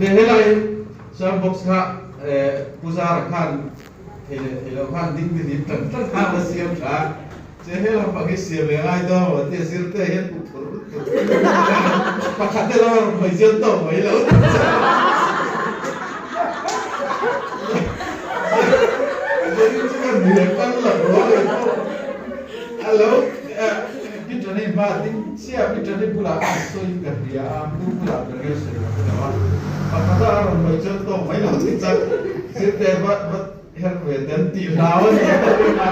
Le helai sound box kha Pu Zara khan thei leh thei lo khan ding ni lim tan tan khan a siam tha a, che he lampang hi siam leh ngai dawn lo tia zirte hian pu phur lutuk pakhat te lo a rawn hawi chian tawk mai lo Zanin chu ka hmel kal lo rual leh pawh a lo Peter hi hma ding chiah Peter hi bulah khan sawiin ka hria a, tu bulah ber nge sawi ka hre lo a, pakhata a rawn hawi chuan tawk mai lo ti chak zirte va va her ve te an tih hlau a ni a ka ring a.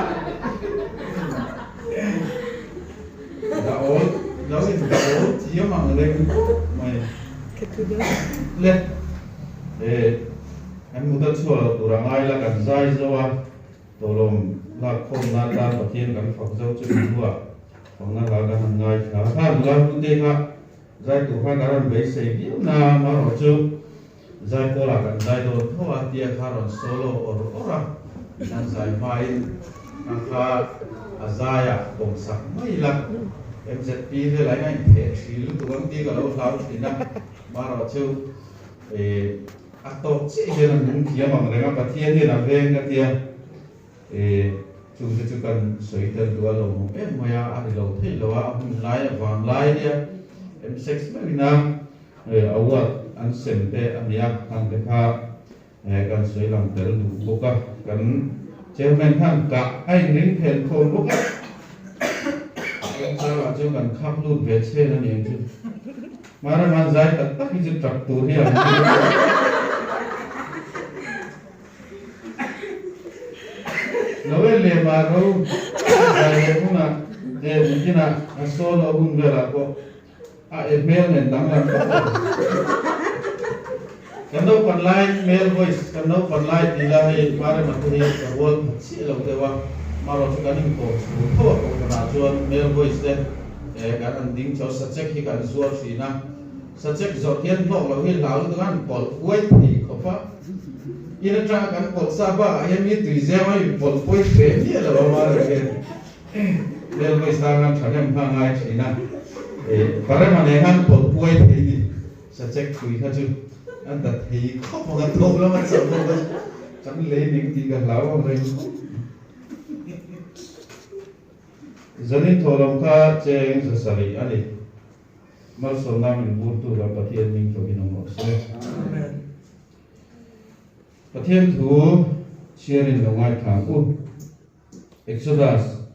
Da awl lo in da awl thiam ang reng khawp mai le kan mut a chhuah loh tur a ngai la kan zai zo a. Tawlawm lakkhawmna atan Pathian kan fak zo chu ni hnuah fakna hla kan han ngaithla a. Kha nula hlute kha zai tur kha kan rawn beisei viau na amaherawh chu zai pawlah kan zai dawn tho a tia kha rawn solo awr awr a, an zai hmain a kha a zaia pawmsak mai la. MZP velah hian a intheh thin lutuk ang tih ka lo hlau thin a, amaherawh chu ih A tawk chiah hian a nung thiam ang reng a, Pathian hian a veng ka tia e, chungte chu kan sawi tel duh a lo hmu em mai a, a ri lo theih lo a, a hun lai a vang lai nia M6 meuhin a award an sem te a nia, khang te kha kan sawi lang tel duh bawk a, kan chairman khan kah a inring phen khawm bawk a, chungchangah chuan kan khak lut ve chhen a ni ang chu. Hmara man zai tak tak hi chu tap tur hi ang chu. Lo en leh mah ro zai leh hunah leh nikinah a solo hun velah pawh a e hmel nen danglam vak lo. Kan naupan lai male voice kan naupan lai tih la hei Hmara man te hi ka rual phat chiah lo deuh a, marawh chu kan inkawm chhur tho a kohhranah chuan male voice te Kan han ding chaw sachek hi kan zuar thin a, sachek zawrh hian hlawk loh hi hlau lutuk a han pawlh huai thei khawp a, in atanga kan pawlh sa bakah hian mi tui zem a in pawlh pawi hle miah lo a mara hian railway sang an thahnem kha a ngai thin a, parema nen khan pawlh puai thei ni sachek tui kha chu an ta thei khawp ang a thawk lama chauh pawh kha kan lei ning tih ka hlau ang reng khawp. Zanin thawhlawm kha cheng 700 a ni. Malsawmna min vurtu kan Pathian hming fawkin awm rawh se. Pathian thu chhiarin lo ngaithla ang u. Exodus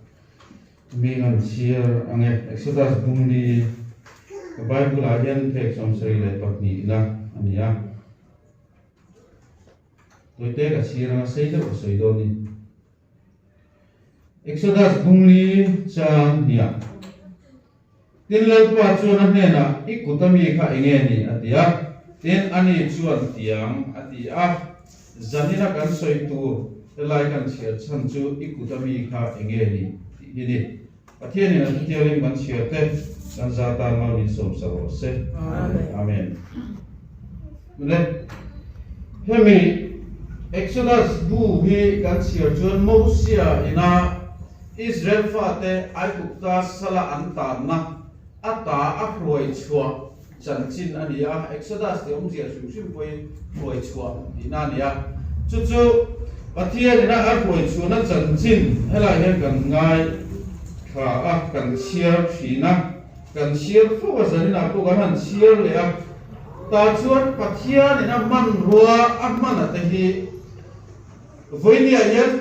hming an chhiar ang e. Exodus bungli ka Bible ah hian phek 72 na a ni a. Tawite ka chhiar anga sei deuh ka sawi dawn ni. Exodus bungli chang hniah. Tin, Lalpa chuan a hnenah, I kut ami kha enge ni? a ti a. Tin, ani chuan, Tiang, a ti a. Zanina kan sawi tur helai kan chhiar chhan chu I kut ami kha enge ni? tih hi ni. Pathianin a thutialim kan chhiar te kan za tan mal min sawmsa rawh se. Amen. Le, hemi Exodus bu hi kan chhiar chuan Mosia ina Israel fate Aigupta sala an tanna ata a hruai chhuah chanchin a ni a, Exodus tih awmzia hrim hrim pawhin hruai chhuah tihna a ni a. Chu chu Pathian ina a hruai chhuahna chanchin helaiah hian kan ngai thla a, kan chhiar thin a, kan chhiar fo a, zaninah pawh kan han chhiar leh a. Tah chuan Pathian ina hmanrua a hmana te hi vawinia hian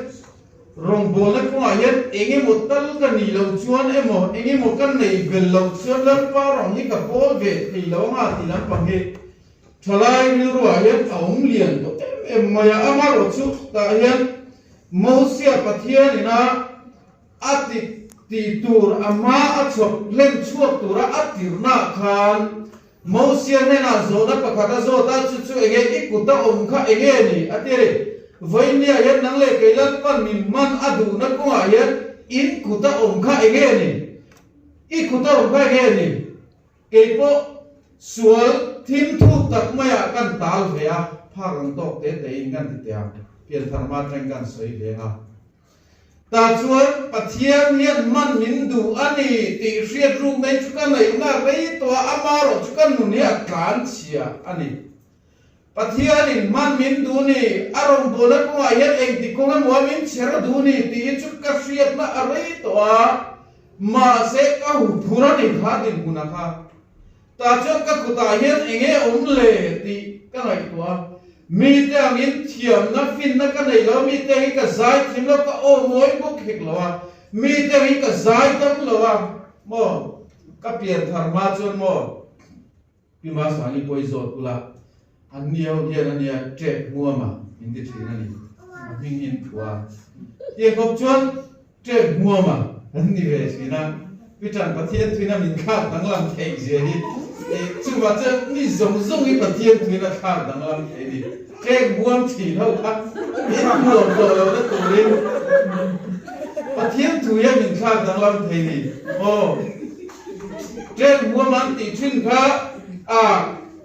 Rawngbawlna kawngah hian eng emaw tal ka nih loh chuan emaw, eng emaw ka nei bel loh chuan Lalpa rawng hi ka pawl ve thei lo anga tih lampang hi thalai rilruah hian a awm lian tawh em em mai a. Amaherawh chu tah hian Mosia Pathian ina a ti tih tur a hma a chhawk hlen chhuak tura a tirhnaah khan Mosia hnenah zawhna pakhat a zawt a, chu chu enge i kut a awm kha enge ni? a ti a ni. Vawinia hian nang leh kei Lalpan min hman a duhna kawngah hian in kut a awm kha enge ni? I kut a awm kha enge ni? Kei pawh sual thim thuk tak maiah kan tal ve a, phak ang tawk te tein kan ti teh a, pianthar hma thleng kan sawi ve ang a. Tah chuan Pathian hian hman min duh a ni tih hriat ruk nei chu ka neihna rei tawh a, amaherawh chu ka nun hi a tlan chhia a ni. Pathianin hman min duh ni, a rawngbawlna kawngah hian engti kawng emaw min chher duh ni tih hi chu ka hriatna a rei tawh a, mahse ka huphur a ni kha dinhmunah kha. Tah chuan ka kutah hian eng nge awm le tih ka ngaihtuah a, mite angin thiamna finna ka nei lo, mite angin ka zai thiam lo, ka aw mawi bawk hek lo a, mite angin ka zai dam lo a, maw ka pian thar hma chuan maw Pi Masangi pawh i zawt ula, an ni ho hian a nia ṭek hmuama min ti ṭhin a ni, a hming hi an phuah a. Tiang khawp chuan ṭek hmuama an ni ve ṭhin a, Pi Ṭan Pathian thuin a min thlak danglam theih zia hi chuvah chuan mi zawng zawng hi Pathian thuin a thlak danglam theih a ni. Ṭek hmuam ṭhin ho kha min hmuam tawh lohna turin Pathian thu hian min thlak danglam thei a ni. Aw. Ṭek hmuam an tih ṭhin kha a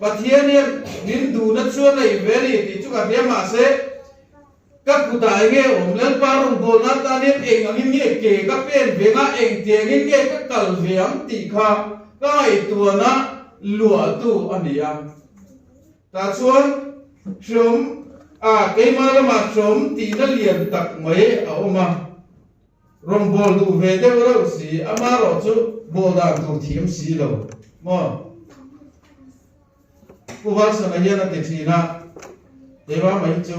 Pathian hian min duhna chu a nei ve a ni tih chu ka hria mahse ka kutah eng nge awm Lalpa rawngbawlna atan hian eng angin nge ke ka pen ve nga engtiangin nge ka kal ve ang tih kha ka ngaihtuahna luahtu a ni a. Tah chuan hreawm a keimah lamah hreawm tihna lian tak mai a awm a. Rawngbâwl duh ve deuh reuh si, amaherawh chu bawl dan tur thiam si lo maw? Pu Valsana hian a ti ṭhin a, Keimah mai chu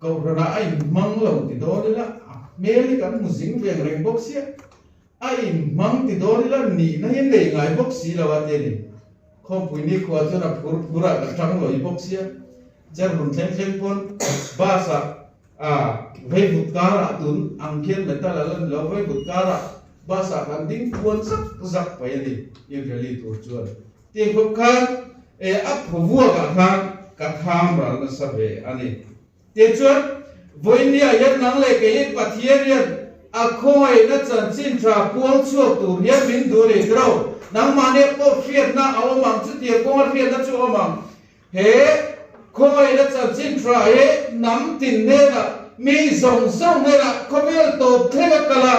Kohhranah a inhmang lo ti dawn ila, a hmel hi kan hmu zing veng reng bawk sia, a inhmang ti dawn ila nihna hi nei ngai bawk si lo a ti a ni. Khawmpui nikhua chuan a phur phur ah ka ṭang lawih bawk sia, Cherhlun thleng thleng pawn bus ah A, veivut karah tun ang khian metal a la ni lo, veivut karah bus ah kan ding puan zak zak mai a ni, in rally tur chuan. Tiang khawp khan e a phawvuak ah khan ka tham ral nasa ve a ni. Tiang chuan vawinia hian nang leh kei Pathian hian a khawngaihna chanchin tha puang chhuak tur hian min duh a ni tiro. Nangmahni pawh hriatna a awm ang, chutiang kawnga hriatna chu a awm ang. He khawngaihna chanchin tha hi hnam tin hnenah, mi zawng zawng hnenah khawvel tawp thleng a kal a,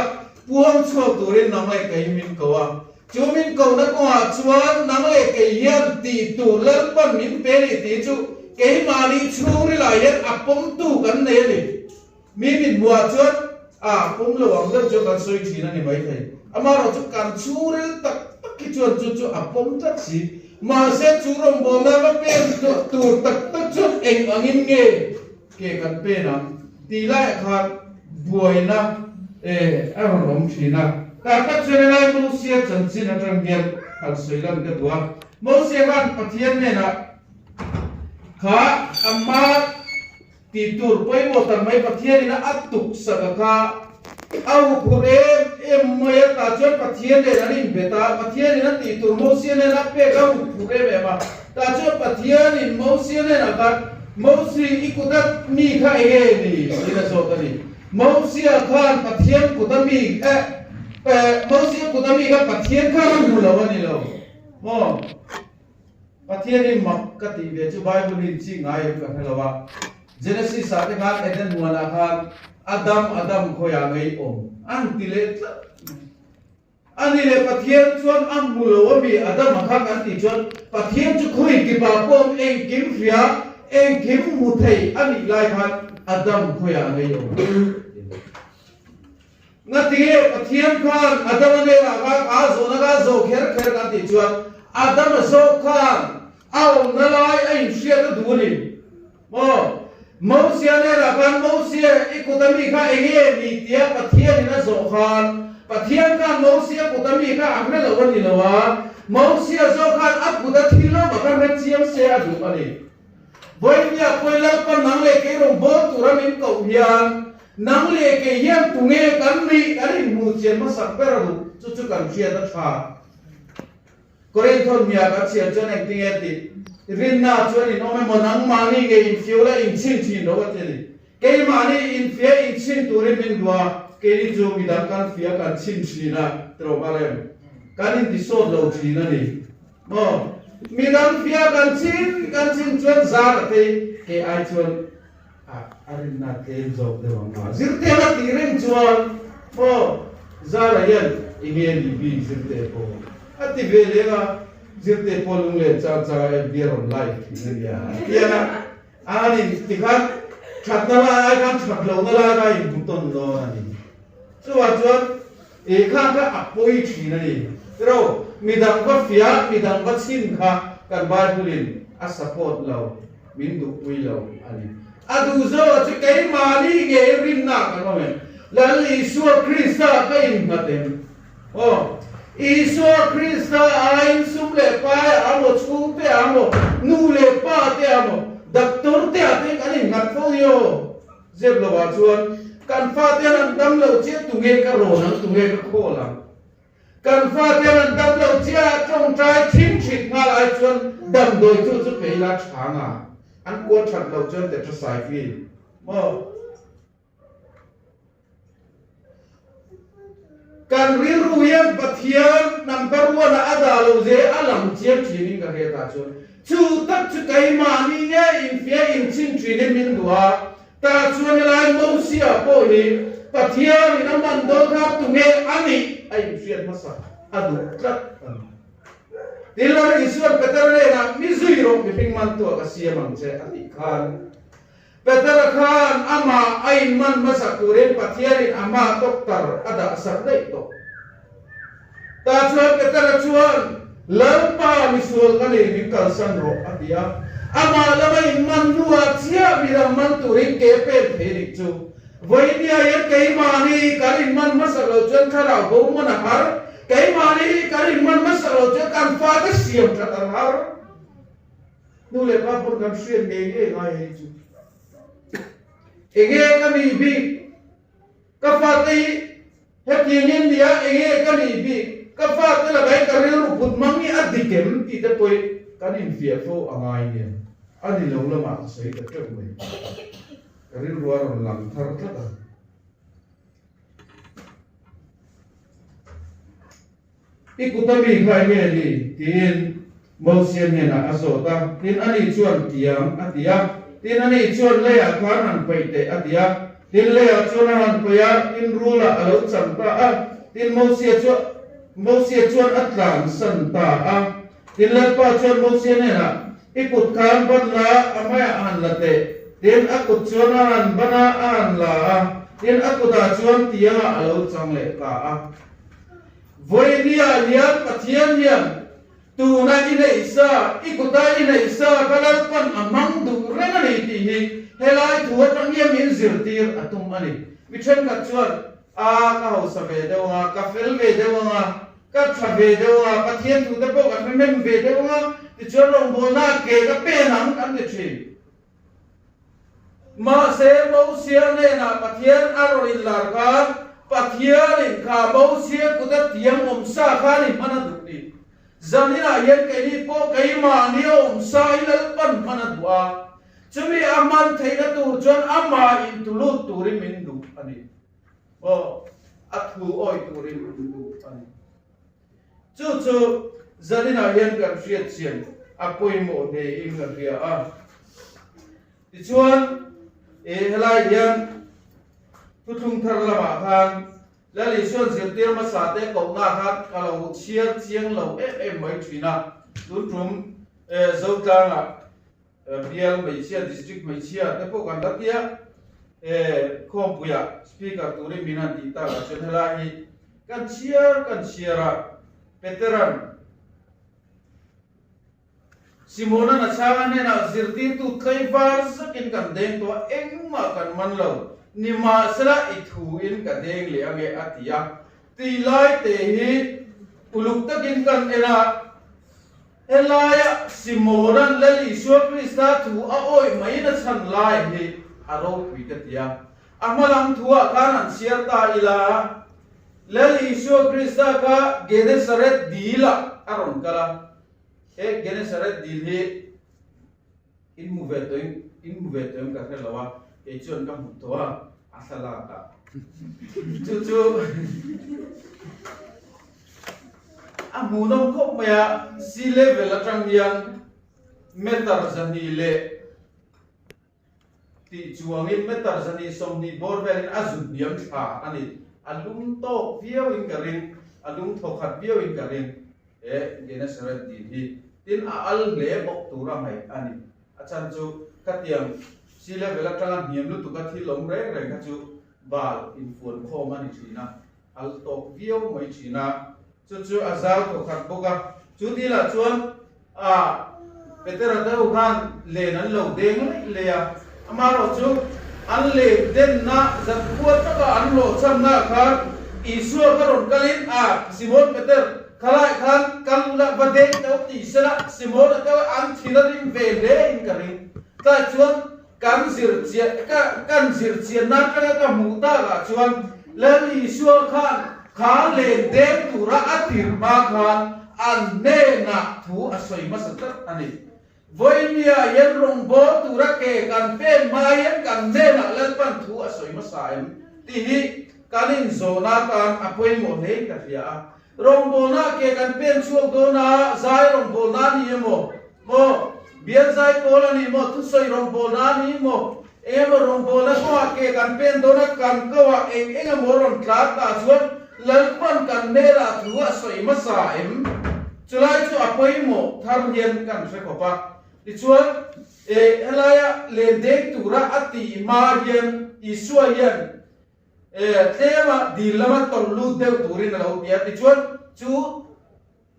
puang chhuak turin nang leh kei min ko a. Chu min kohna kawngah chuan nang leh kei hian tih tur Lalpan min pe ni tih chu keimahni chhungrilah hian a pawmtu kan nei a ni. Mi min hmuhah chuan a pawm lo ang deuh chu kan sawi thin a ni maithei. Amaherawhchu kan chhungril tak tak hi chuan chu chu a pawm tlat si. Mahse chu rawngbawlna va pen tur tak tak chuan eng angin nge ke kan pen ang tih laiah khan buaina a rawn awm thin a. Tah tak chuan helai Mosia chanchin atang hian han sawi lan ka duh a. Mosia khan Pathian hnenah kha ama Tih tur pawimawh tak mai Pathianin a tuksak a kha a huphurh em em mai a, tah chuan Pathian nen an inbet a, Pathianin a tih tur Mosia nen a pek a huphurh em em a, tah chuan Pathianin Mosia nen a khan, Mosi, i kuta mi kha eng nge ni? tiin a zawt a ni. Mosia khan Pathian kuta mi eh Mosia kuta mi kha Pathian khan a hmu lo a ni lo maw? Pathian hi mak ka tih ve chu Bible in chi ngai em ka hre lo a, Genesis ah te khan Eden huan ah khan Adam Adam khawiah ngei awm an ti leh tlat mai. A ni leh Pathian chuan a hmu lo a mi Adam a kha kan tih chuan Pathian chu khawi kipah pawh awm engkim hria engkim hmu thei a nih lai khan Adam khawiah ngei awm an ti leh. Ngatinge Pathian khan Adama hnenah khan a zawhna kha a zawh kher kher kan tih chuan Adama zawk khan a awmna lai a inhriat a duh a ni maw? Mosia hnenah khan Mosia i kut a mi kha enge ni tia Pathianin a zawh khan Pathian khan Mosia kut a mi kha a hre lo a ni lo a, Mosia zawk khan a kut a thil awm a kha hre chiang se a duh a ni. Vawinia pawi Lalpa nang leh kei rawn bawl tura min koh hian nang leh kei hian tunge kan nih kan inhmuh chian hmasak ber a duh chu chu kan hriat a tha. Korinthon hmia kan chhiar chuan engtinge tih rinna chuan in awm emaw nangmahni nge infiu la inchhin thin lo a ti a ni. Keimahni infia inchhin turin min duh a, keini chu midang kan fia kan chhin thin a tiro ka rem. Kan intisawt lo thin a ni. Maw? Midang fia kan chhin kan chhin chuan zar a thei, kei ai chuan a a rinna tlem zawk deuh ang a. Zirtena tih reng chuan maw zara hian i nge ni bik zirte pawh a ti ve leng a. Zirte pawh lunglen chang chang a FB a rawn live thin a nia. Tiang a an in tikhan thatna lai ai khan that lohna lai kha a inhmu tawn dawn a ni. Chuvah chuan eh kha kha a pawi thin a ni. Tiraw, midang va fiah, midang va chhin kha kan Bible in a support lo, min duhpui lo a ni. A duh zawh chu keimahni nge i rinna kan awm em? Lal Isua Krista ka innghat em? Aw, Isua Krista aiin sum leh pai ah maw, chhungte ah maw, nu leh pa te ah maw, doctor te ah te kan innghat fo hi aw. Zep lo ah chuan kan fate an an dam lo chiah tunge ka rawn ang, tunge ka khawl ang. Kan fate an an dam lo chiah tawngtai thin thit nghal ai chuan damdawi chu chu pe ila tha nga, an kuat that loh chuan tetracycline maw. Kan rilru hian Pathian number one ah a dah lo ze a lang chiang thin in ka hriat ah chuan chu tak chu keimahni nge infiah inchhin thin in min duh a, tah chuan helai Mosia pawh hi Pathian in a man dawn kha tunge a nih a inhriat hmasa a duh tlat a ni. Tin Lal Isuan Peter hnenah mi zui rawh mihring mantuah ka siam ang che a tih khan Petera khan amah a inman hmasak turin Pathianin amah doctor a dah sak daih tawh. Tah chuan Petera chuan, Lalpa, misual ka nei, min kalsan rawh, a ti a. Amah lama inman hnuah chiah midang man turin ke pen thei dik chu. Vawinia hian keimahni kan inman hmasak loh chuan thlarau bo man a har, keimahni kan inman hmasak loh chuan kan fate siam that an har. Nu leh pa pawn kan hriat ngei ngei ngai hei chu. Enge ka nih bik? Ka fate hi hetiang in nia enge ka nih bik? Ka fate lakah hi ka rilru put mang hi a dik em tih te pawh hi kan infiah fo a ngai nia. A ni lo lamah ka sawi ta teuh mai. Ka rilru a rawn lang thar tlat a. I kut a mi kha enge ni? tiin Mosia hnenah a zawt a. Tin, ani chuan, Tiang, a ti a. Tin, ani chuan, Leiah khan han paih teh, a ti a. Tin, leiah chuan a han paih a, tin, rulah a lo chang ta a. Tin, Mosia chu Mosia chuan a tlansan ta a. Tin, Lalpa chuan Mosia hnenah, I kut khan ban la, a hmaiah a han la teh. Tin, a kut chuan a han ban a, a han la a. Tin, a kutah chuan tiangah a lo chang leh ta a. Vawinia hian Pathian hian tuna i neih sa, i kuta i neih sa ka Lalpan a hmang duh reng a ni tih hi helai thu atang hian min zirtir a tum a ni. Mi thenkhat chuan, A, ka hausa ve deuh anga, ka fel ve deuh anga, ka tha ve deuh anga, Pathian thute pawh ka hre hnem ve deuh anga, tichuan rawngbawlna ke ka pen ang kan ti thin. Mahse, Mosia hnenah Pathian a rawn inlar khan, Pathianin kha Mosia kuta tiang awm sa khan i hman a duh ni. Zaninah hian keini pawh keimahni a awm sa hi Lalpan hman a duh a, chumi a hman theihna tur chuan amah intulut turin min duh a ni. Aw, a thu awih turin min duh a ni. Chu chu zaninah hian kan hriat chian a pawimawh hlein ka hria a. Tichuan, e helai hian thuthlung thar lamah khan Lal Isuan zirtir hmasa te kohna khan ka lo chhiar chiang lo em em mai thin a. Tun tum Zotlangah bial hmeichhia, district hmeichhia te pawh kan la tia, e khawmpuiah speaker turin min han tih takah chuan helai hi kan chhiar kan chhiar a, Peteran Simonan a chhang a hnenah zirtirtu tlaivar zakin kan deng tawh a, engmah kan man lo, nimahsela i thu in ka deng leh ange a ti a, tih lai te hi uluk takin kan en a, Helaia Simonan Lal Isua Krista thu a awih maiin a chhan lai hi a ropui ka ti a. A hma lam thuah khan an chhiar ta ila, Lal Isua Krista kha Genesaret dilah a rawn kal a. He Genesaret dil hi in hmu ve tawh in, in hmu ve tawh em ka hre lo a, kei chuan ka hmu tawh a, a thlalak ah. Chu chu A hmuhnawm khawp mai a, sea level atang hian meter 2 tih chuangin meter 220 bawr velin a zut hniam thla a ni. A lum tawk viauin ka ring, a lum thawkhat viauin ka ring. He Genesaret dil hi tin a al hle bawk tura ngaih a ni. A chhan chu khatiang sea level atanga hniam lutuka thil awm reng reng kha chu bal infuan khawm a ni thin a, al tawk viau mai thin a. Chu chu a zau thaw khat bawk a. Chu dilah chuan a Petera deuh khan len an lo deng laih laih a. Amaherawh chu an len denna zankhua taka an hlawhchhamna khan Isua kha rawn kalin a, Simon Peter, khalai khan kal ula va deng teuh tih sela Simon a kal an thil a rim ve hle in ka ring. Tlai chuan Kan zir chiah ka kan zir chianna atanga ka hmuh takah chuan Lal Isua khan kha len deng tura a tir hma khan an hnenah thu a sawi hmasa tlat a ni. Vawinia hian rawngbâwl tura ke kan pen hma hian kan hnenah Lalpan thu a sawi hmasa em tih hi kan inzawhna atan a pawimawh hlein ka hria a. Rawngbawlna ke kan pen chhuak dawn a, zai rawngbawlna a ni emaw, maw, bial zai pawl a ni maw, thusawi rawngbawlna a ni maw, eng emaw rawngbawlna kawngah ke kan pen dawn a, kan kauah eng eng emaw rawn tlar tah chuan Lalpan kan hmelah thu a sawi hmasa em? Chulai chu a pawimawh thar hian kan hre khawp a. Tichuan, eh, helaia len deng tura a tih hma hian Isua hian E, tlema dil lama tawlh lut deuh turin a lo ti a, tichuan chu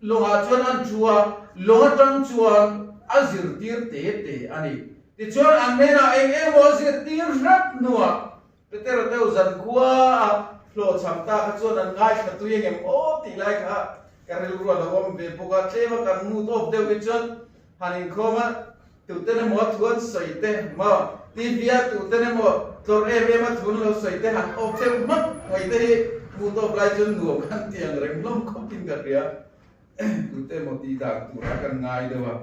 lawngah chuan an thu a, lawng atang chuan a zirtir te te a ni. Tichuan an hnenah eng emaw a zirtir hrep hnuah Petera deuh zankhua a hlawhchham ta kha chuan an ngaithla tui engem aw tih lai kha ka rilru a lo awm ve bawk a, tlema kan mut awp deuh hi chuan han inkhawm a, Tuten emaw a thu an sawi te maw, TV a tuten emaw tlawrh em em a thu an lo sawi te han awp deuh hmak mai te hi hmuh tawp lai chuan nuam kan ti ang reng hlawm khawp in ka hria. Tute emaw tih dan turah kan ngai deuh a.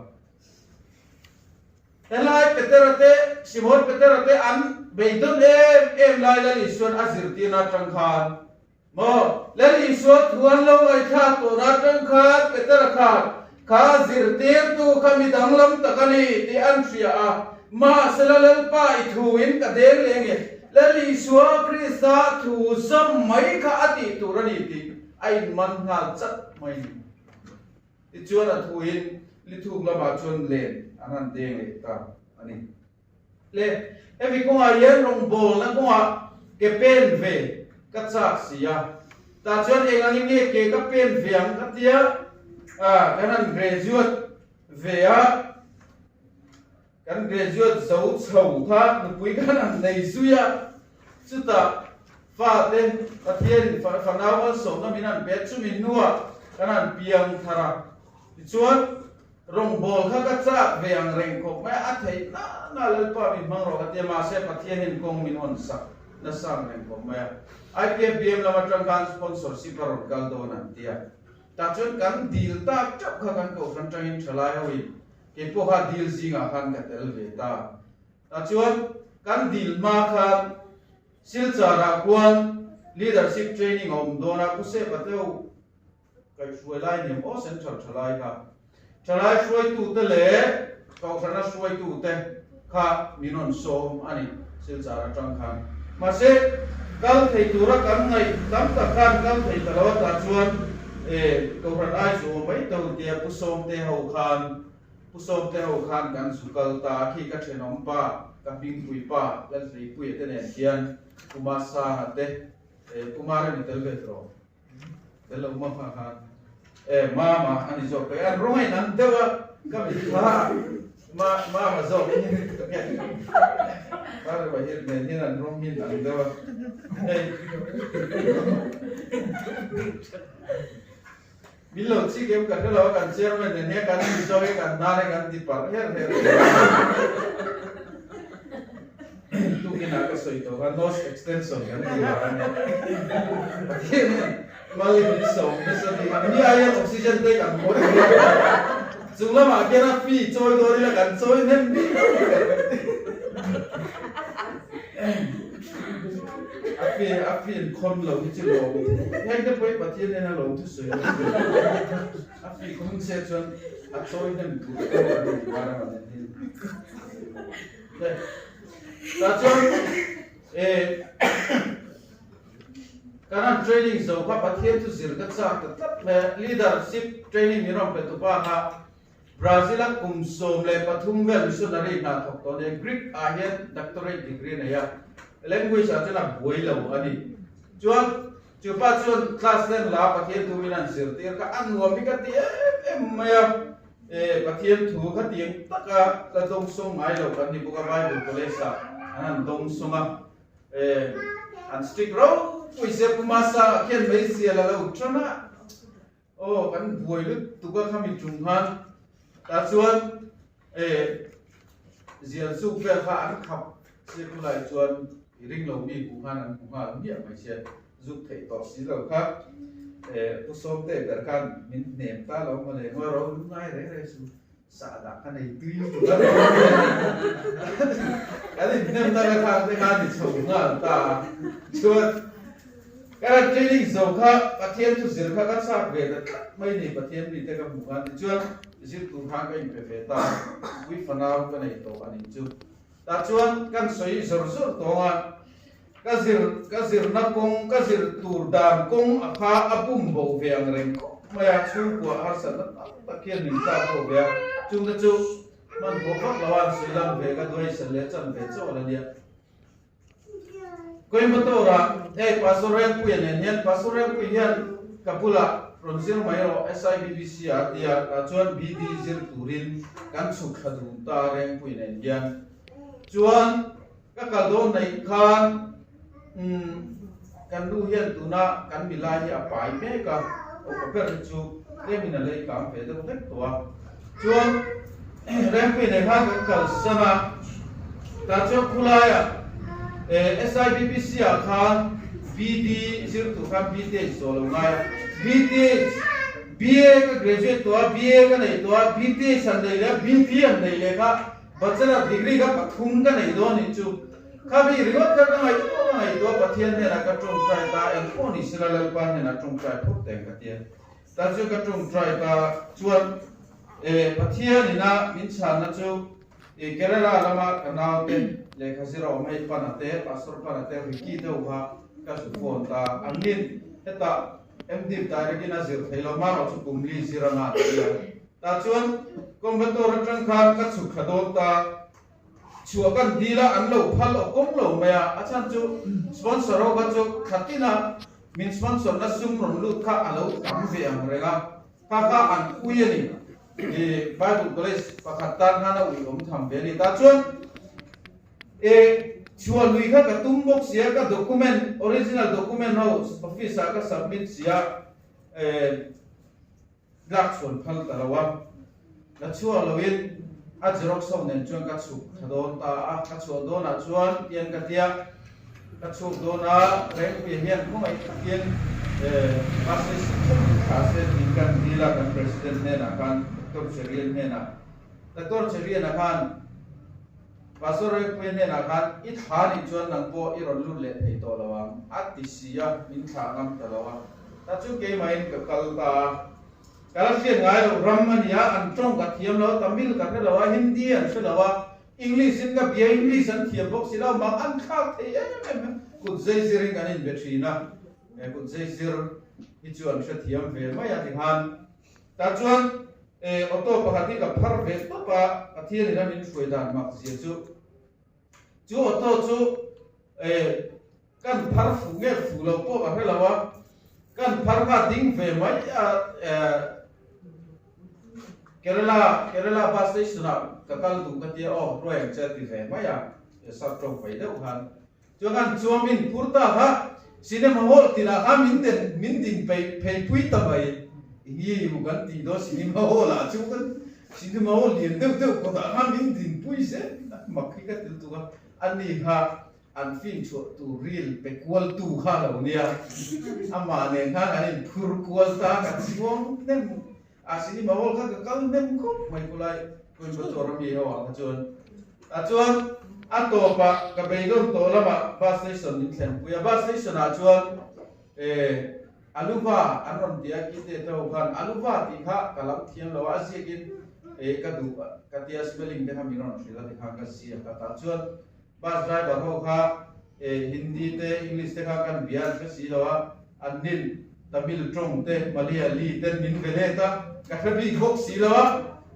Helai Petera te, Simon Petera te an beidawn em em lai Lal Isuan a zirtirna atang khan Maw? Lal Isua thu an lo ngaihthlak tawhna atang khan Petera khan, Kha zirtirtu kha mi danglam tak a ni tih an hria a, mahsela Lalpa i thuin ka deng leh nge? Lal Isua Krista thu zawm mai kha a tih tur a ni tih a inman nghal chat mai ni. Tichuan a thuin lithuk lamah chuan len an han deng leh ta a ni. Le, hemi kawngah hian rawngbawlna kawngah ke pen ve ka chak si a, tah chuan eng angin nge ke ka pen ve ang ka tia, ah kan han graduate ve a, kan graduate zo chho kha nupui kan han nei zui a, chutah fate Pathianin fanau malsawmna min han pe a, chumi hnuah kan han piang thar a, tichuan Rawngbâwl kha ka châk ve ang reng khawp mai a, a theih na na Lalpa min hmang rawh ka ti a, mahse Pathianin kawng min hawn sak nasa ang reng khawp mai a. IPFBM lam aṭang khan sponsorship a rawn kal dawn an ti a, tah chuan kan dil tak ṭeuh kha kan kohhran ṭangin ṭhalai hoin kei pawh kha dil zingah khan ka tel ve ta. Tah chuan kan dil hma khan Silchar-ah khuan leadership training a awm dawn a, Pu Sepa deuh Kaihhruai lai niam aw Central thalai kha thalai hruaitute leh Kohhrana hruaitute kha min rawn sawm a ni Silchar atang khan. Mahse kal thei tura kan ngaih tam tak khan kal thei ta lo a tah chuan e Kohhran ai zu awm mai to tia Pu Sawmte ho khan Pu Sawmte ho khan kan zu kal ta a khi ka thenawm pa ka hmingpui pa Lalhleipuia te nen hian Pu Masanga te Pu Maremi tel ve tawh. Tel lo ma kha khan e mama ani zawk pe an rawng a inang deuh a ka mit kha ma mama zawk mama hi nen hian an rawng hi inang deuh a hei min lo chik em ka hre lo a kan chairman nen hian kan mi zawk hi kan hnar hi kan ti parh her her Tukinah ka sawi tawh kha nose extension kan ti vang a nia. Pathian hian mal i min sawm nasa bik a, mi aiin oxygen te kan haw thei a, chung lamah khian a fee chawi dawn ila kan chawi hnem bik lo a fee a fee in khawn lo hi chu lawm heng te pawh hi Pathian hian a lo thusawi a a fee khawn che chuan a chawi hnem tur pawh a ni mar a nen hian. Tah chuan eh kan. Kan han training zo kha Pathian chu zir ka chak ta tlat mai a, leadership training min rawn pe tupa kha Brazil a kum 13 vel missionary hna thawk tawh a nia, Greek ah hian doctorate degree a nei a, language ah chuan a buai lo a ni. Chuan chupa chuan class len la Pathian thu min han zirtir kha a nuam hi ka ti em em mai a, e Pathian thu khatiang taka la dawngsawng ngai lo kan ni bawk a, Bible college ah an han dawngsawng a. E, an strict ropui se Pu Masa khian meizial a lo tan a, aw kan buai lutuk a khami tum khan tah chuan e zial zuk vel kha an khap se khulai chuan i ring lo mi hmuh khan an hmu nghal miah mai che zuk theih tawh si lo kha e Pu Sawmte ber khan min hnem ta lo mawle ngawi ro lungngai reng reng su. Sahdah ka nei tui lutuk a kan inhnem na ka khang te khan i chho nghal ta a chuan ka ran training zo kha Pathian chu zir kha ka chak ve ta tlat mai ni Pathian mi te ka hmuh khan tichuan zir tur khan ka inpe ve ta pui fanau ka nei tawh a nih chu tah chuan kan sawi zawr zawr tawng a ka zir ka zirna kawng ka zir tur dan kawng a kha a pum bo ve ang reng khawp mai a, chhungkua harsatna tam tak hian min tlak pawh ve a, chungte chu hmanhmawh vak lo a an sawi lang ve ka duaisal leh chan ve chauh a la nia. Coimbatore ah hei Pastor Rengpuia nen hian Pastor Rengpui hian ka bulah rawn zir mai rawh SIBBC ah a ti a, tah chuan BD zir turin kan chhuk thla dun ta Rengpui nen hian chuan Ka kal dawn naih khan umm kan nu hian tuna kan milai hi a pai mek a, upa ber hi chu tlemin a lei kang ve deuh hlek tawh a. Chuan Rengpui nei khan kan kalsan a, tah chuan khulaiah SIBPC ah khan BD zir tur khan BTH zawh lo ngai a, BTH BA ka graduate tawh a, BA ka nei tawh a, BTH an nei leh a, BD an nei leh kha Bachelor degree ka pathum ka nei dawn nih chu. Kha mi ringawt kha ka ngaihtuah ka ngaihtuah Pathian hnenah ka tawngtai ta eng pawh ni sela Lalpa hnenah tawngtai phawt teng ka tia. Tah chu ka tawngtai ta chuan e Pathian ina min chhanna chu e Kerala lama ka naute lehkha zir a awm hei Pana te Pastor Pana te Ricky deuh kha ka zu phone ta an nin hetah MDiv direct in a zir thei lo marawh chu kum li zir anga an tia. Tah chuan Coimbatore atang khan ka chhuk thla dawn ta. Chhuah kan dil a, an lo phal aw kawng lo mai a, a chhan chu sponsor ho kha chu thla tina min sponsor na sum rawn lut kha a lo tam ve ang reng a, kha kha an ui a ni. I Bible College pakhat tan khan a ui awm tham ve a ni. Tah chuan e chhuah lui kha ka tum bawk sia, ka document, original document ho office ah ka submit sia, e Tlak chhuan phal ta lo a, la chhuak loin a xerox ho nen chuan ka chhuk thla dawn ta a, ka chhuah dawnah chuan tian ka tia, ka chhuk dawn a, Rengpuia hian khawngaih takin bus station theuh min thlah se tiin kan dil a, kan president hnenah khan Doctor Cherian hnenah, Doctor Cherian-a khan Pastor Rengpuia hnenah khan i thla nih chuan nang pawh i rawn lut leh thei tawh lo ang a ti si a, min thlah ngam ta lo a. Ta chu keimahin ka kal ta a, ka la hriat ngai loh ram a ni a, an tawng ka thiam lo, Tamil ka hre lo a, Hindi an hre lo a, English in ka bia, English an thiam bawk si lo, mak an thlak thei em em a, kut zei zirin kan inbe thin a, he kut zei zir hi chu an hrethiam ve mai a tikhan tah chuan e auto pakhat hi ka phar ve tawp a, Pathianin a min hruai dan mak zia chu, chu auto chu e. Kan phar fuh nge fuh lo pawh ka hre lo a, kan phar kha ding ve mai a Kerala Kerala bus station ah ka kal duh ka tia aw hruai ang che a ti ve mai a, sap tawng fai deuh khan. Chuan khan chuam in phur ta kha cinema hall tinah khan min den min din phei phei pui ta mai ngi u kan tih dawn cinema hall ah chu kan cinema hall lian deuh deuh kawtah khan min din pui zel mak hi ka ti lutuk a, ani kha An film chhuah tur ril pe kual tu kha lo nia, amah nen khan an inphur kual ta ka chuang hnem a, cinema hall kha ka kal hnem khawp mai khulai Coimbatore ami ho ah kha chuan. Tah chuan a tawpah ka beidawn tawh lamah bus station min thlen pui a, bus station ah chuan eh Aluva an rawn ti a, Kite te ho khan Aluva tih kha ka lam thiam lo a, a ziakin eh ka duh ka tia spelling te kha min rawn hrilh a tikhan ka ziak a, tah chuan Bus driver ho kha Hindi te English te kha kan bia an hre si lo a. An nin Tamil tawng te, Malayali ten min ve let a, ka hre bik bawk si lo a,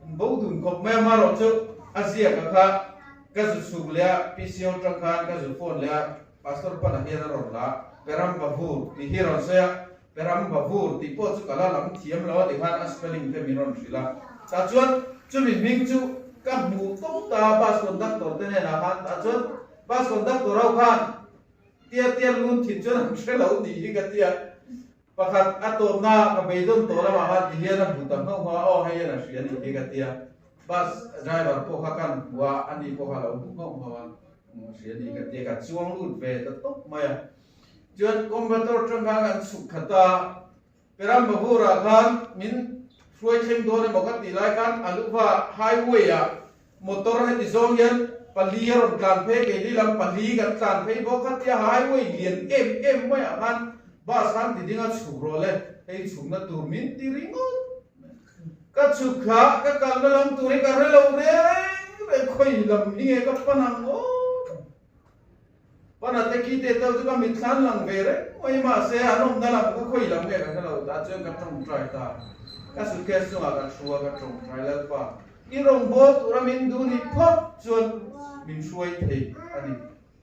an bo dun khawp mai a, amaherawh chu a ziak a kha ka zu chhuk leh a, PCO tang khan ka zu phone leh a, Pastor Pana hian a rawn la a, Perambavur tih hi a rawn sawi a, Perambavur tih pawh chu ka la lam thiam lo a ti khan a spelling te min rawn hrilh a, tah chuan chumi hming chu ka hmuh tawp ta a, bus conductor te hnenah khan, tah chuan bus conductor ho khan Tia tia lun thin chuan an hre lo tih hi ka tia. Pakhat a tawpna ka beidawn tawh lamah khan ti hian a hmu ta nghauh nghauh a, aw hei hian a hria nih hi ka tia. Bus driver pawh kha kan hmu a, ani pawh kha a lo hmu nghauh nghauh a, a hria nih ka tia ka chuang lut ve ta tawp mai a. Chuan Coimbatore tang khan kan chhuk khat a, Perambavur-ah khan min hruai thleng dawn emaw ka tih lai khan Aluva highway-ah motor heti zawng hian pali a rawn tlan phei, keini lam pali kan tlan phei bawk kha tia highway lian em em maiah khan bus khan ti ding a chhuk rawh le, hei chhukna tur min ti ringawt mai. Ka chhuk thla ka kalna lam tur hi ka hre lo reng reng, khawi lam hi nge ka pan ang aw? Pana te khi te teuh chu ka mit thlan lang ve reng mai mahse an awmna lam ka khawi lam nge ka hre lo tah chuan ka tawngtai ta. Ka suitcase chungah ka thu a ka tawngtai Lalpa i rawngbâwl tura min duh nih phawt chuan min hruai thei a ni.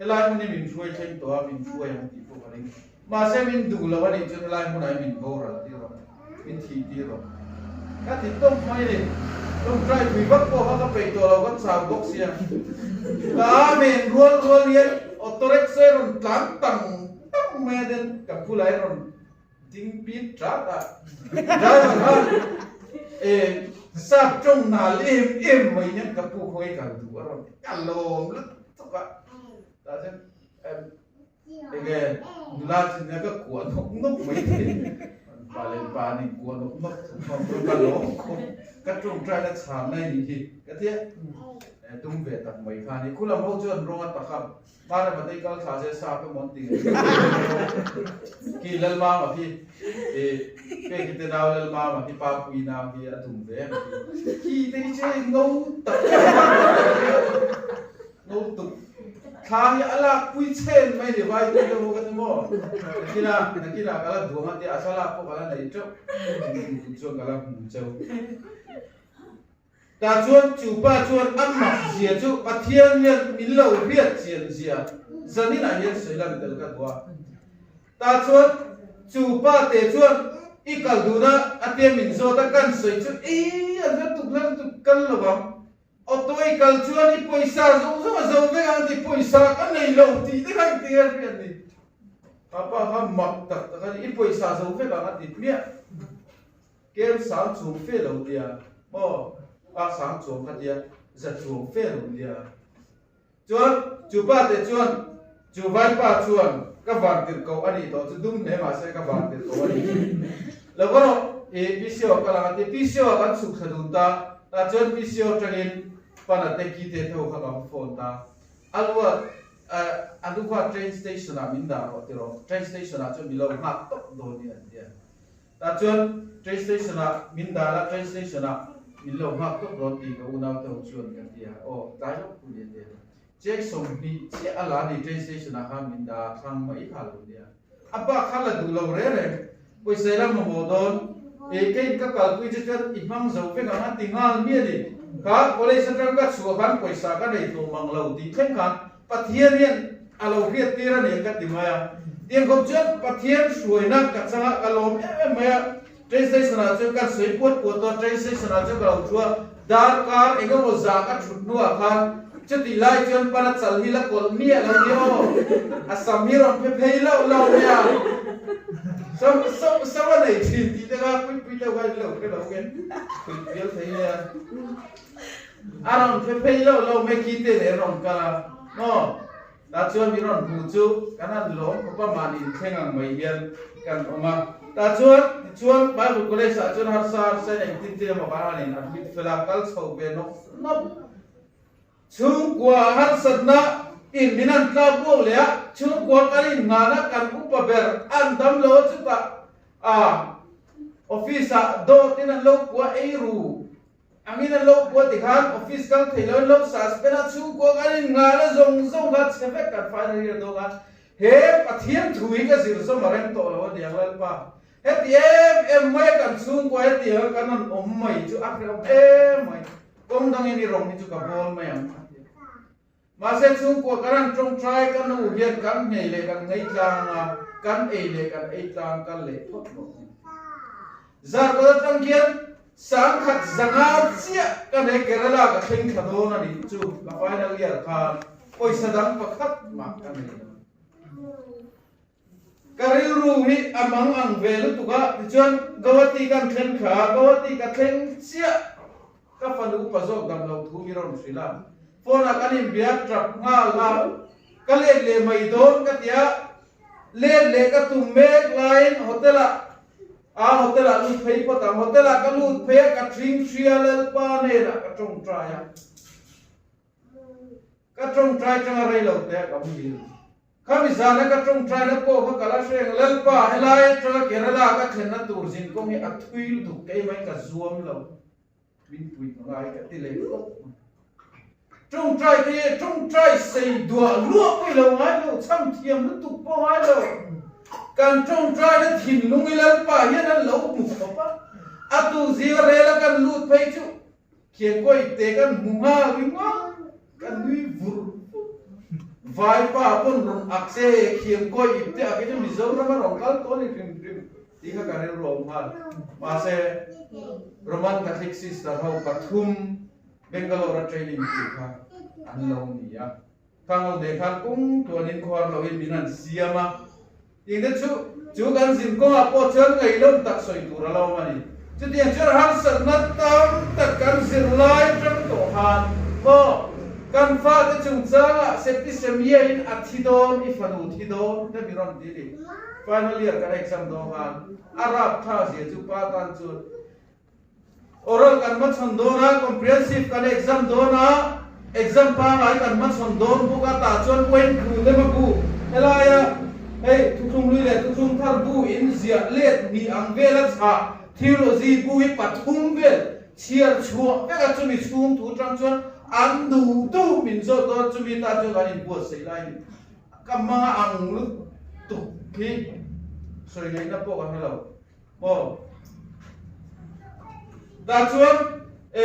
Helai hmun hi min hruai thleng tawh a min hruai ang tih pawh ka ring. Mahse min duh lo a nih chuan helai hmunah hi min boral tir rawh, min thih tir rawh. Ka ti tawp mai a ni. Tawngtai pui vak pawh kha ka peih tawh lo, ka chau bawk sia. Ka amen rual rual hian auto rickshaw rawn tlan tang tang mai a then ka bulah hian rawn ding pit tat a. Driver khan e sap tawng nal em em mai hian ka pu khawnge kal duh a rawn ti. Ka lawm lutuk a. Tah chuan Enge nula chin a ka kuah nawk nawk mai thei. Pa leh pa an inkuah nawk nawk thung a, ka lawm khawp. Ka tawngtai na chhan lai nih hi ka tia. Dum ve tak mai kha a ni. Khulam ho chuan rawng a tak a, Mara Matei kal thla se sa ka mawn ti ngei. Ki Lalmama khi peki te nau Lalmama khi pa pui nau khi a dum ve em khi. Khi te hi chu ngo tak Ngo tuk. Thla hi a lak pui chen mai ni vai tih deuh ho ka ti maw? Nakina nakina ka la duang a tia a thlalak pawh ka la nei teuh chu chuan ka la hmu cheu. Tah chuan chu pa chuan a mak zia chu Pathian hian min lo hriat chian zia zaninah hian sawi lan tel ka duh a. Tah chuan chu pa te chuan i kal duhna a tia min zawt a kan sawi chu ei an hla tuk hla lutuk kal lo ang. Auto i kal chuan i pawisa zawng zawng a zo vek ang tih pawisa ka nei lo tih te kha engtin nge hriat ni? Papa kha mak tak tak a ni, i pawisa zo vek ang a ti hmiah. Kem sang chuang fe lo nia maw? Pak sang chuang kha tia za chuang fe lo nia. Chuan chu pa te chuan chu vaipa chuan ka van tirh koh a nih tawh chu dum hle mahse ka van tirh koh a nih chu. Lo va rawh i PCO ka lang a ti. PCO ah kan chhuk thla dun ta. Tah chuan PCO tangin Pana te ki te tho kha ka va phone ta. A lua a luha train station ah min dah rawh ti rawh. Train station ah chuan mi lo nghak tawp dawn nia an ti a. Tah chuan train station ah min dah la, train station ah min lo nghak tawp dawn tih ka unau te ho chuan ka ti a, aw tlai lawk pu ni a ti a. Cheng 20 chiah a la ni train station ah khan min dah a, thlang mai kha lo nia. A bak kha la duh lo reng reng, pawisa ila mamawh dawn, e keiin ka kalpui che chuan i hmang zo vek ang a ti nghal mi a ni. Kha college atang ka chhuah khan pawisa ka nei tawh mang lo tih thleng khan Pathian hian a lo hriat tir a ni ka ti mai a. Tiang khawp chuan Pathian hruaina ka changah ka lawm em em mai a. Train station ah chuan kan sawi puat puat tawh a, train station ah chuan ka lo thu a, darkar eng emaw zah ka thut hnuah khan chutih lai chuan pana chal hi la kawlh miah lo ni aw, a sam hi rawn phe phei loh loh mai a, sam sam sam a nei thin tih te kha pui pui deuh kha in lo hre lo nge, pui pial thei nia. A rawn phe phei loh loh mai khi te leh rawn kal a, maw? Tah chuan mi rawn hmuh chu kan han lawm khawp a, mahni inthleng ang mai hian kan awm a. Tah chuan, tichuan Bible College ah chuan harsa harsa in engtin tin emaw kan han in admit fel a, kal chho ve nawk nawk. Chhungkua harsatna in min han tlak buak leh a, chhungkua kan inngana kan upa ber an dam lo a chutah a office ah dawt in an lo kua ei ru. Angin an lo buat ti khan office kal thei lo in lo suspend a, chhungkua kan in nghah na zawng zawng kha chhe vek kan final year dawn a. He Pathian thu hi ka zir zawm a rem tawh lo a niang Lalpa. Heti em em mai a kan chhungkua hetianga kan rawn awm mai chu a hrehawm em mai. Kawng dangin i rawng hi chu ka bawl mai ang a ti a. Mahse chhungkua kan han tawngtai ka nu hian kan nghei leh kan nghei tlang a, kan ei leh kan ei tlang kal leh phawt rawh ni. Zarkawt atang khian sangkhat zanga chiah ka nei Kerala ka thleng thla dawn a nih chu ka final year khan pawisa dang pakhat mah ka nei lo. Ka rilru hi a mang ang ve lutuk a, tichuan Gauhati kan thleng thla a, Gauhati ka thleng chiah ka fanu upa zawk dam lo thu mi rawn hrilh a, phone ah kan inbia tap nghal a, ka let leh mai dawn ka ti a, let leh ka tum mek laiin hotel ah a hotel ah lut phei phawt ang, hotel ah ka lut phei a, ka thing hria Lalpa hnenah ka tawngtai a, ka tawngtai tanga rei lo te a ka muhil. Khami zana ka tawngtaina pawh kha ka la hreng Lalpa, helai atanga Kerala ka thlenna tur zin kawng hi a thui lutuk keimah ka zuam lo, min pui ka ngai ka ti leh khawp mai. Tawngtai te hi tawngtai sei duah luah pawh i lo ngai lo, chham thiam lutuk pawh ngai lo. Kan tawngtaina thinlung i Lalpa hian an lo hmu khawp a, a tu zinga rela kan lut phei chu Khiangkawi te kan hmu nghal ringawt, ka nui vur vur. Vaipa pawn rawn ak se khiangkawi ip te ak hi chu Mizoram a rawn kal tawh a ni hrim hrim tih kha ka rilru a awm nghal. Mahse, Roman Catholic Sister ho pathum Bangalore a training tur kha an lo ni a. Khang ho nen khan kawng tuanin khuar loin min han siam a. Tihna chu, chu kan zin kawngah pawh chuan ngaihloh tak sawi tur a lo awm a ni. Chutiang chuan harsatna tam tak kan zir lai tang tawh khan maw kan fate chungchangah septicemia-in a thi dawn, i fanu thi dawn te mi rawn ti ni. Final year kan exam dawn khan a rap tha zia chu pa tan chuan Oral kan hmachhawn dawn a, comprehensive kan exam dawn a, exam pangngai kan hmachhawn dawn bawk a, tah chuan point thu lem a bu helaia hei thuthlung hlui leh thuthlung thar bu in ziah let hnih ang vela chhah theology bu hi pathum vel chhiar chhuah vek a, chumi chhung thu tang chuan an duh duh min zawt dawn a, chumi tan chuan kan inbuatsaih lai a ni. Ka hmanga ang lutuk hi sawi ngaihna pawh ka hre lo. Maw? Tah chuan e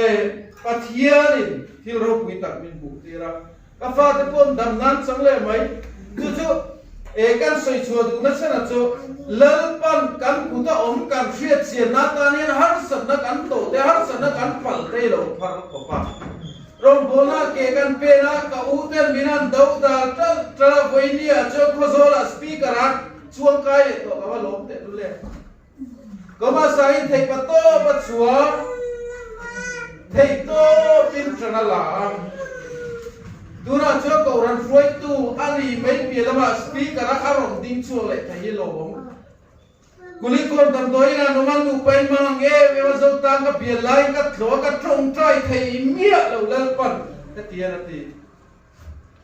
Pathianin thil ropui tak min hmuh tir a, ka fate pawh dam nan chang leh mai. Chu chu e kan sawi chhuah duhna chhanah chu Lalpan kan kuta awm kan hriat chianna atan hian harsatna kan tawh te, harsatna kan pal te lo phar khawp a. Rawngbawlna ke kan pen a, ka u ten min han do dal ṭalh ṭalh a, vawinia chuan Khawzawlah speaker a Chuang kai leh tawh ka va lawm teh lul e. Kawmasa in theih pa tawp a chhuah theih tawp in ṭan a la a. Tunah chuan Kohhran hruaitu a ni mai piah lamah speaker a a rawn ding chhuak leh thei hi lawm. Kulikawn damdawiin ah nawm a nupa in mang ang em em a zo tan ka bial laiin ka tlawh a ka tawngtai thei miah lo Lalpan ka ti a ti.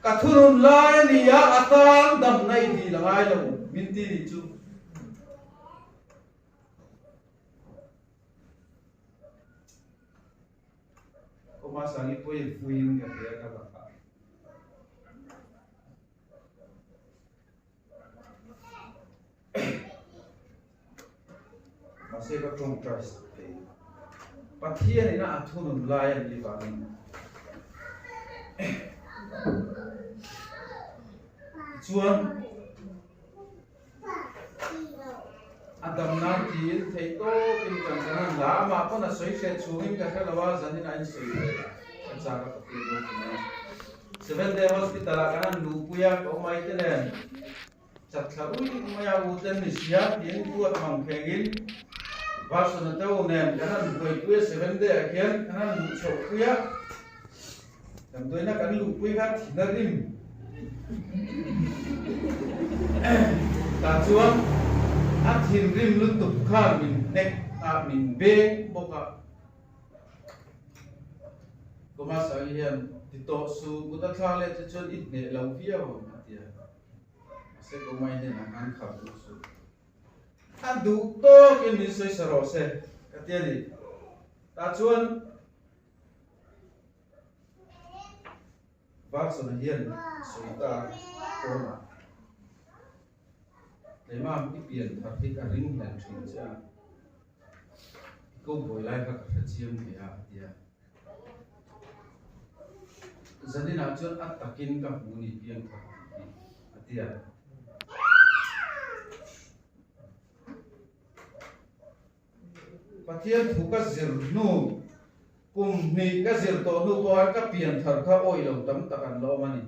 Ka thunun lai a ni a, a tan damna i dil a ngai lo, min ti nih chu. Kawma Sangi pawhin fuiin ka hria ka lakah. Mahse ka tawngtai sak thei. Pathian ina a thunun lai a nih vangin tichuan a dam nan tiin theih tawpin kan kan han la a, amah pawn a sawi hriat chhungin ka hre lo a, zanin a insawi ve ka chak a Pathian ropui a. Seventh Day Hospital ah kan han luhpui a, ka awm ai te nen. Chatthla ui mai a u ten ni sia tiin duat mang khengin Varsana te u nen kan han buaipui a Seventh Day ah khian kan han luh chhoh pui a, damdawiina kan luhpui kha thin a rim tah chuan a thinrim lutuk khan min hnek a min beng bawk a. Thomas ah hian ti tawh su kut a thlak leh che chuan i hneh lo viau ang a ti a. Mahse Gomai hnenah khan khap duh suh. A duh tawkin min sawi sa rawh se ka ti a ni. Tah chuan Varsana hian sawi ta pawnah. Keimah i pian thar hi ka ring hlel thin che a, i ko buai lai kha ka hre chiang thei a, a ti a. Zaninah chuan a takin ka hmu ni pian thar tih hi, a ti a. Pathian thu ka zir hnu, kum hnih ka zir tawh hnu pawh khan ka pian thar kha awih lo tam tak an la awm a ni.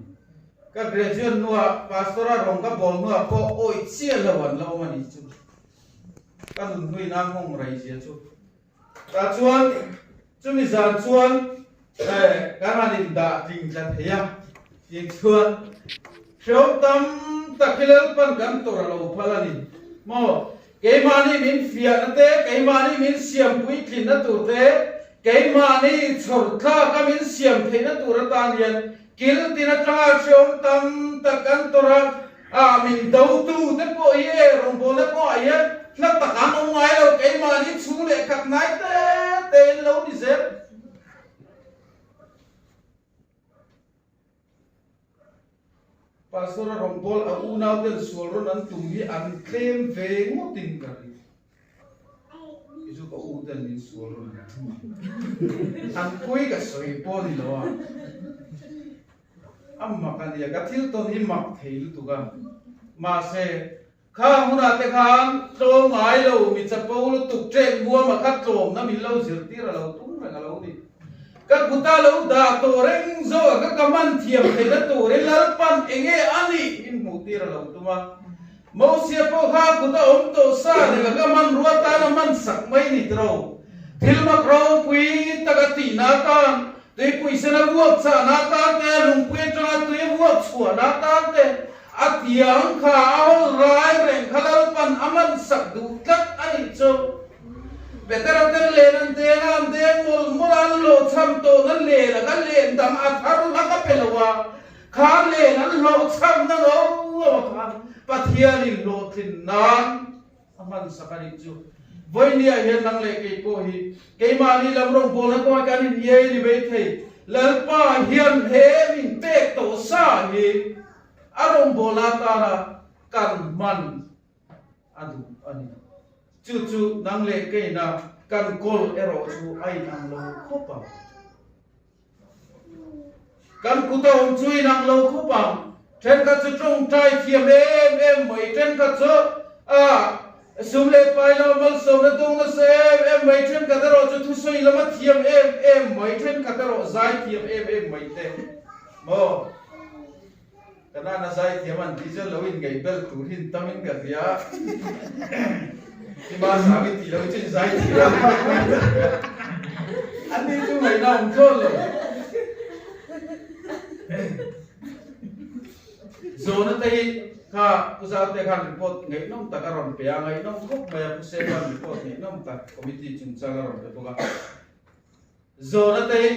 Ka graduate hnuah Pastor-a rawng ka bawl hnuah pawh awih chiah lo an la awm a ni chu. Ka nun hnuin a nghawng rei zia chu. Tah chuan chumi zan chuan kan han indah tling tla thei a, tih chuan hrehawm tam tak hi Lalpan kan tawrh a lo phal a ni maw? Keimahni min fiahna te, keimahni min siam puitlinna tur te, keimahni chhawr tlaka min siam theihna tur atan hian kil tin atanga hrehawm tam tak kan tawrh a, A min dotu te pawh hi e rawngbawlna kawngah hian hla tak an awm ngai lo, keimahni chhung leh khat nai te te in lo ni zel. Pastor a rawngbâwl a unau ten sual rawn an tum hi an tlem ve ngawtin ka ring. Kei chu ka u ten min sual rawn an tum a, an pawi ka sawi pawh ni lo a. A mak a nia, ka thil tawn hi mak thei lutuk a. Mahse, kha hunah te khan tlawm ngai lo, mi chapo lutuk ṭek muama kha tlawmna min lo zirtir a lo tum reng a lo ni. Ka kuta lo dah tawh reng zawk a, ka ka man thiam theihna turin Lalpan enge a nih min hmuhtir a lo tum a. Mosia pawh kha kuta awm tawh sa leh ka ka hmanrua tan a hman sak mai ni tiro. Thil mak ropui tak a tihna atan Tuipui sena vuak chahna atan te, lungpui atanga tui vuak chhuahna atan te, a tiang kha a hawl rai reng kha Lalpan a man sak duh tlat a nih chu. Petera ten len an deng a, an deng mawlh mawlh a, an hlawhchham tawhna len a ka len dang a thar hlak a pe lo a, kha len an hlawhchhamna ngo ngo a khan Pathianin hlawhtlin nan A hman sak a nih chu. Vawinia hian nang leh kei pawh hi keimahni lam rawngbawlna kawngah kan inhniai a ni maithei. Lalpa hian he min pek tawh sa hi a rawngbawlna atana kan hman a duh a ni. Chu chu nang leh keina kan kawl erawh chu a inang lo khawp ang. Kan kut a awm chu inang lo khawp ang. Thenkhat chu tawngtai thiam em em mai, thenkhat chu a sum leh pai lama malsawmna dawng nasa em em mai, thenkhat erawh chu thusawi lama thiam em em mai, thenkhat erawh zai thiam em em mai te maw? Ka nana zai thiam an tih chuan lo inngaih bel tur hi an tam in ka hria a, Hima sang i tih loh chu in zai thiam an ni chu ngaihna awm thlawt lo. Zawhna te hi kha Pu Zaute khan report ngaihnawm tak a rawn pe a, ngaihnawm khawp mai a, Pu Sepa'n report ngaihnawm tak committee chungchang a rawn pe bawk a. Zawhna te hi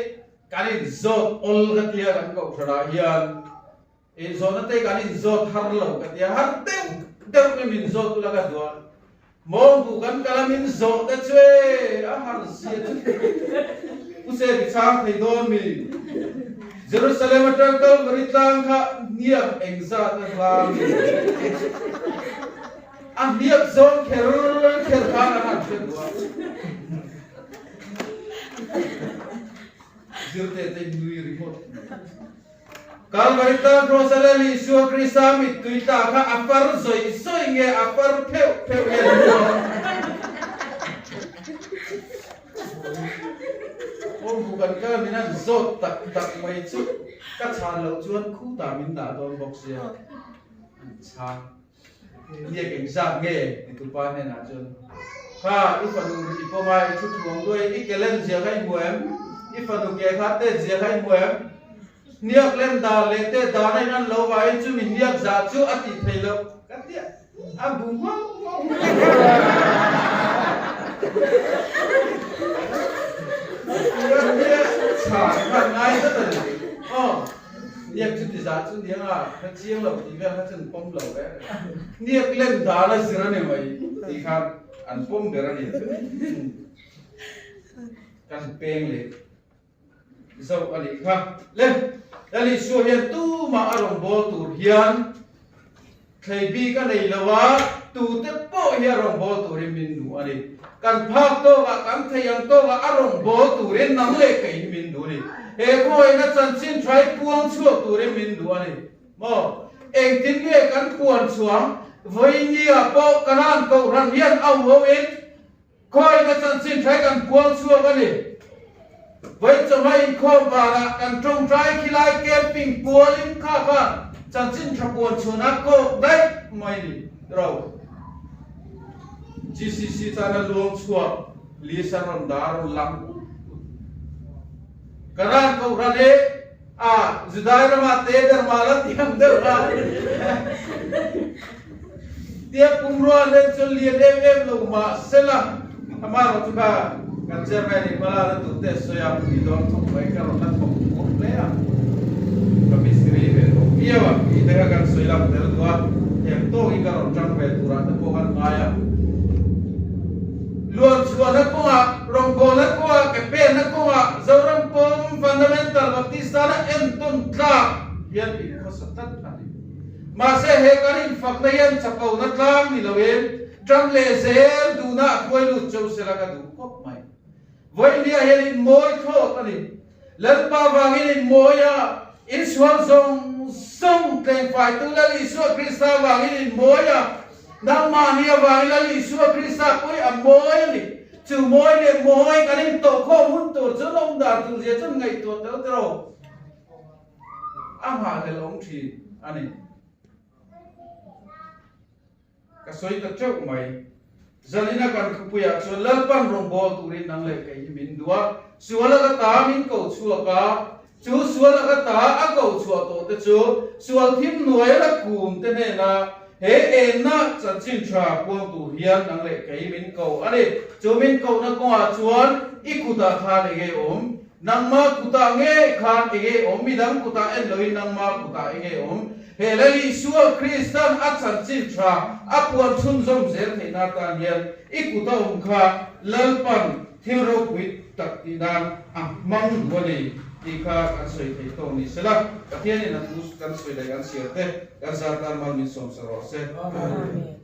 kan inzawt awl ka tia kan kohhranah hian ih zawhna te kan inzawt har lo ka tia har deuh deuh nge min zawt ula ka duh a mawngku kan kal a min zawh te chu e a har zia chu u se ti chhang thei dawn mi Jerusalem atang Kalvari tlang kha hniak engzat a hlang a hniak zawng kher kher khan an han hre duh a. Zirte te nui ringawt mai. Kalvari tan Kross a Lal Isua Krista mittui tla kha a far zawih zawih nge a far pheuh pheuh nge ni maw? Awmbu kan kal min han zawt tak tak mai chu ka chhan loh chuan khutah min dah dawn bawk sia an chhang. Hniak engzat nge? Titupa hnenah chuan, Kha, i fanu i pawm a, i thu thuang duai, i ke lem zia kha i hmu em? I fanu ke kha tet zia kha i hmu em? Hniak lem dan leh tet dan a inan lo vangin chumi hniak zah chu a tih thei loh ka ti a, a bu nghauh nghauh. Ka hniak chhan khan ngai zet a ni. Aw. Hniak chu ti zah chu niang a, hre chiang lo tih vel kha chu an pawm lo ve. Hniak lem dan a zir a ni mai tih khan an pawm ber a ni. Kan peng leh zauh a nih kha. Le, Lal Isua hian tumah a rawn bawl tur hian. Thlei bik a nei lo a, tute pawh hi a rawngbâwl turin min duh a ni. Kan phak tawkah, kan thei ang tawkah a rawngbâwl turin nang leh kei hi min duh a ni. He khawngaihnna chanchin tha hi puang chhuak turin min duh a ni. Maw? Engtin nge kan puan chhuang? Vawinia pawh Kanaan Kohhran hian a uauin Khawina chanchin thlai kan puang chhuak a ni. Vawi chawhma inkhawm vanah kan tawngtai khilai camping pualin kha khan chanchin tha puan chhuahna kawk daih mai ni ro. GCC tana luang chhuak list a rawn dah a rawn lang ut ut. Karan Kohhran hi a Judai ramah te ber mah la tiang deuh a. Tia pumrua nen chuan lian em em lo mah sela, amaherawh chu kha kan chairman in hmala na tur te a sawi a, mi dawn thawk mai ka rawn la thawk khawp hle a, ka mistiri ve tawh viau a, tih te kha kan sawi lang tel duh a, them tawkin ka rawn tang ve turah te pawh kan ngai a. Luanchhuahna kawngah, rawngbawlna kawngah, ke penna kawngah Zoram pawm Fundamental Baptist tana entawn tlak hian inkhawsa tlat a ni. Mahse he kan infakna hian chakona tlang ni loin ṭan leh zel duhna a hruai lut cheu sela ka duh khawp mai. Vawinia hian in mawi thlawt a ni. Lalpa vangin in mawi a, in sual zawng zawng tlengfaitu Lal Isua Krista vangin in mawi a, nangmahni avangin Lal Isua Krista pawh hi a mawi a ni. Chu mawi leh mawi kan intawhkhawm hun tur chu awm dan tur zia chu ngaihtuah tel tiraw? A nghahhlelh awm thin a ni. Ka sawi ta teuh mai. Zalina kan thupuiah chuan Lalpan rawngbâwl turin nang leh kei hi min duh a, sual a ka ta min ko chhuak a, chu sual a ka ta a ko chhuah tawh te chu sual thim hnuai la kum te hnena he enna chanchin tha puang tur hian nang leh kei min ko a ni. Chu min kohna kawngah chuan i kutah khan enge awm? Nangma kutah nge khan enge awm? Midang kutah en loin nangma kutah enge awm? He Lal Isua Kristan a chanchin tha a puan chhunzawm zel theihna atan hian i kut a awm kha Lalpan thil ropui tak tih nan a hmang duh a ni tih kha kan sawi thei tawk ni sela, Pathianin a thu kan sawi leh kan siar te kan zar tan mal min sawmsa rawh se. Amen.